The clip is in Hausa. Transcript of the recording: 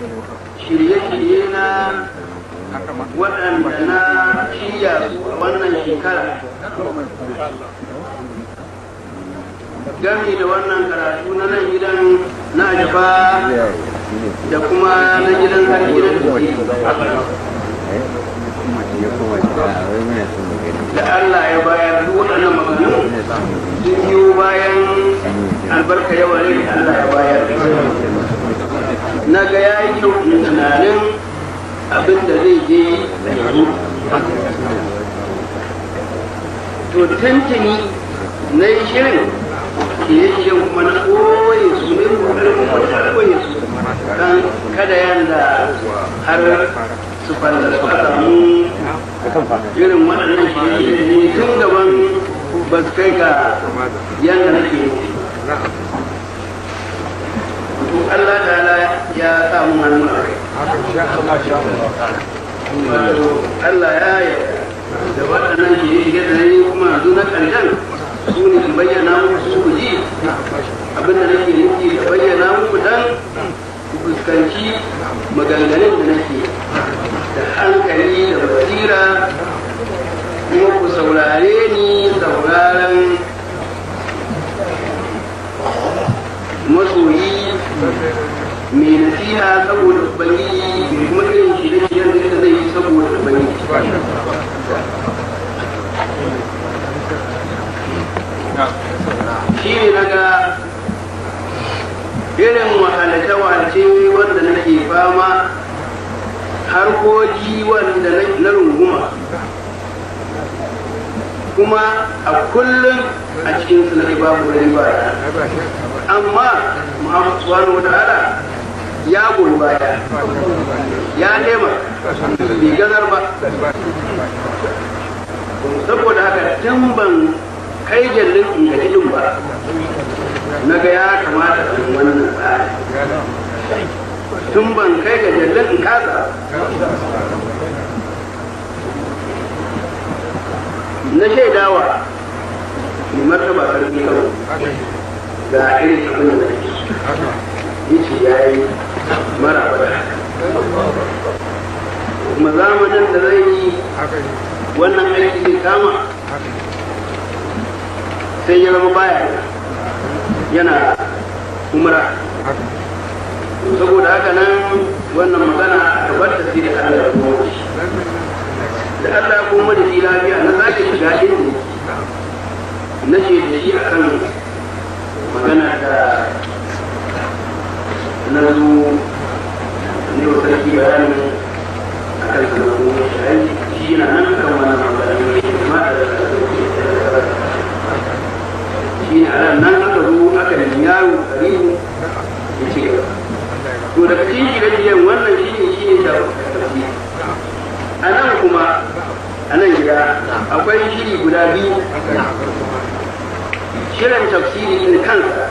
Shirye-shirye na waɗanda na shirya su a wannan shekara gami da wannan karatu na nan gidan na Ajafa da kuma na gidan sarki na Dutse da Allah ya bayar. Duk waɗannan maganganu sun biyo bayan albarka yawa ne da Allah ya bayar. Na ga ya yi kyau in tunanin abin da zai je yanzu. To tantani na yi shirin shirye-shiryen, kuma na ɓoye su ne, ƙoƙarin kuma ɓoye su don kada yanda har su fallasa a samu irin waɗannan shirye-shirye ne tun gaban ba su kai ga yanda nake yi. To Allah ta'ala ya samu hannu a kai. Wato Allah ya yarda da waɗannan shirye-shirye da na yi, kuma yanzu na ƙarshen su ne in bayyana muku su ku ji abin da nake nufi da bayyana muku, dan ku fuskanci maganganun da nake da hankali da basira, kuma ku saurare ni sauraron masoyi mai nasiha saboda Ubangiji, mai kuma irin shirye-shiryen da zai yi saboda Ubangiji. Shi ne na ga irin wahalace-wahalace wanda nake fama, harkoki wanda na runguma, kuma a kullum a cikin su nake, babu wani baya, amma Muhammad subhanahu wa ta'ala ya goyi baya, ya taimaka, bai gazar ba. Saboda haka tun ban kai jallin in gaji din ba, na ga ya kamata in wannan tsari, tun ban kai ga jallin in kasa. Na shaidawa mai martaba Sarki Kano ga irin abin da nake, yace ya yi maraba da haka, kuma zamanin da zai yi wannan aiki zai kama sai ya zama baya, yana umra. Saboda haka nan wannan magana a tabbata sai da Allah ya kuma shi, da Allah ya kuma da shi lafiya, na sake shiga inda na ce da shi akan magana da na zo ne wa sarki bayanin akan sanarwar shi. Shi yana nan kan wannan magana ne kuma da shi ne a nan aka zo aka nemi yaro karibu ya ci gaba. To daga cikin shirye-shiryen wannan shi ne tafsiri. A nan kuma a nan gida akwai shiri guda biyu. Shirin tafsiri din kansa